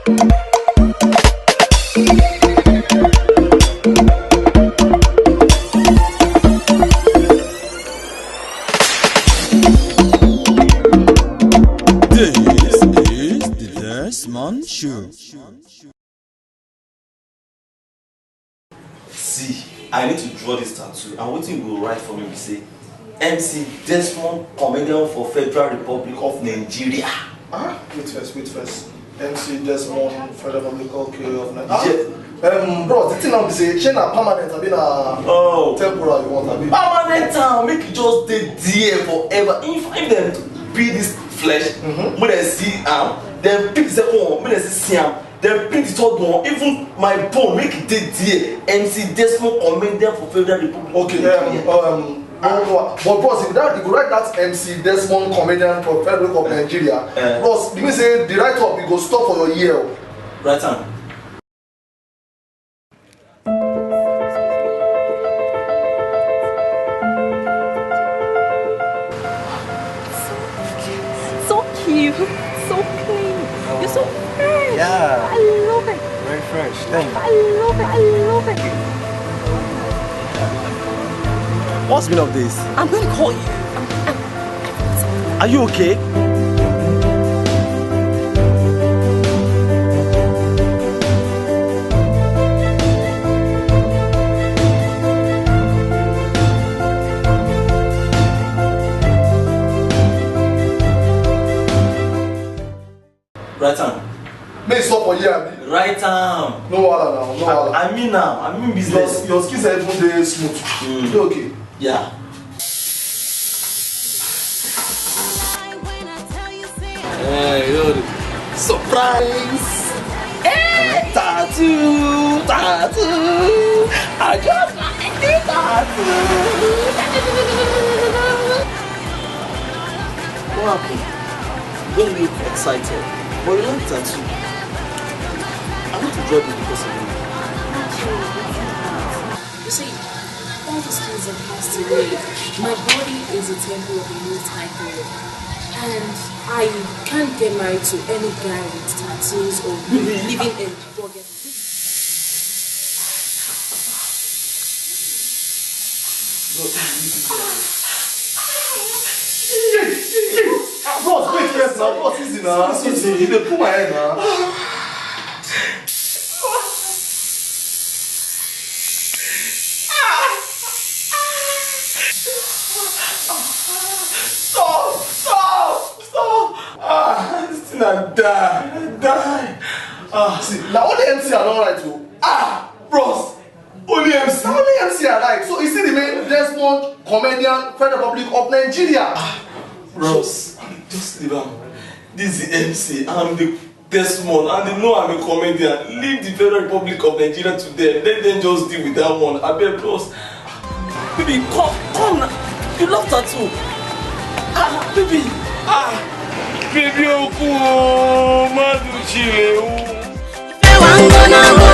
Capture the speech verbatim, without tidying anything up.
This is the Desmond Show. See, I need to draw this tattoo, and wetin you go write for me be say, M C Desmond, comedian for Federal Republic of Nigeria. Ah, wait first, wait first. M C Desmond, Federal Republic, okay, of Nigeria. Yeah. Um, bro, the thing now be say, shey na permanent, abi na Oh. temporary you want, abi? Permanent am, make e just dey there forever. If, if dem peel this flesh, Mm-hmm. make dem see am, dem peel the second one, make dem see, see am, dem peel the third one, even my bone, make e dey there. M C Desmond, comedian for Federal Republic of Okay, Nigeria. um, um, but, but bros, if that, you go write that M C Desmond, comedian for Federal Republic of Nigeria. Eh. Bros, you mean say the write up, you go stop for your ear. Write am. So cute, so clean. You're so fresh. Yeah. I love it. Very fresh. Thank you. I love it. I love it. What's been of this? I'm going to call you. I'm, I'm, Are you okay? Write am. Make e stop for here, abi? Write am. No wahala now, no wahala. I, I mean am. I mean business. Your, your skin sef even dey smooth. Mm. You dey okay? Yeah. Hey, yo, surprise! Hey! Tattoo, tattoo. I just like the tattoo. What happened? You don't look excited, but you like tattoo. I want to draw this because of you. You see, all these things have passed away. My body is a temple of the Most High God, and I can't get married to any guy with tattoos or living in rugged. Bros, wait first now. Bros, easy now. Easy, easy. You dey pull my head now. Stop! Stop! Stop! Ah, this thing, I die. I die. Ah, see, na only M C I don write o. Ah, bros. Only M C. Na only M C I write. So you still remain Desmond, comedian, Federal Republic of Nigeria. Ah, bros, just leave am. This is the M C. I'm the Desmond, and they know I'm a comedian. Leave the Federal Republic of Nigeria to them. Let them just deal with that one. Abeg, bros. Baby, come, come now. You love tattoo. Ah, baby. Ah. Baby, oku o, madu chile o. Ife wa ngona go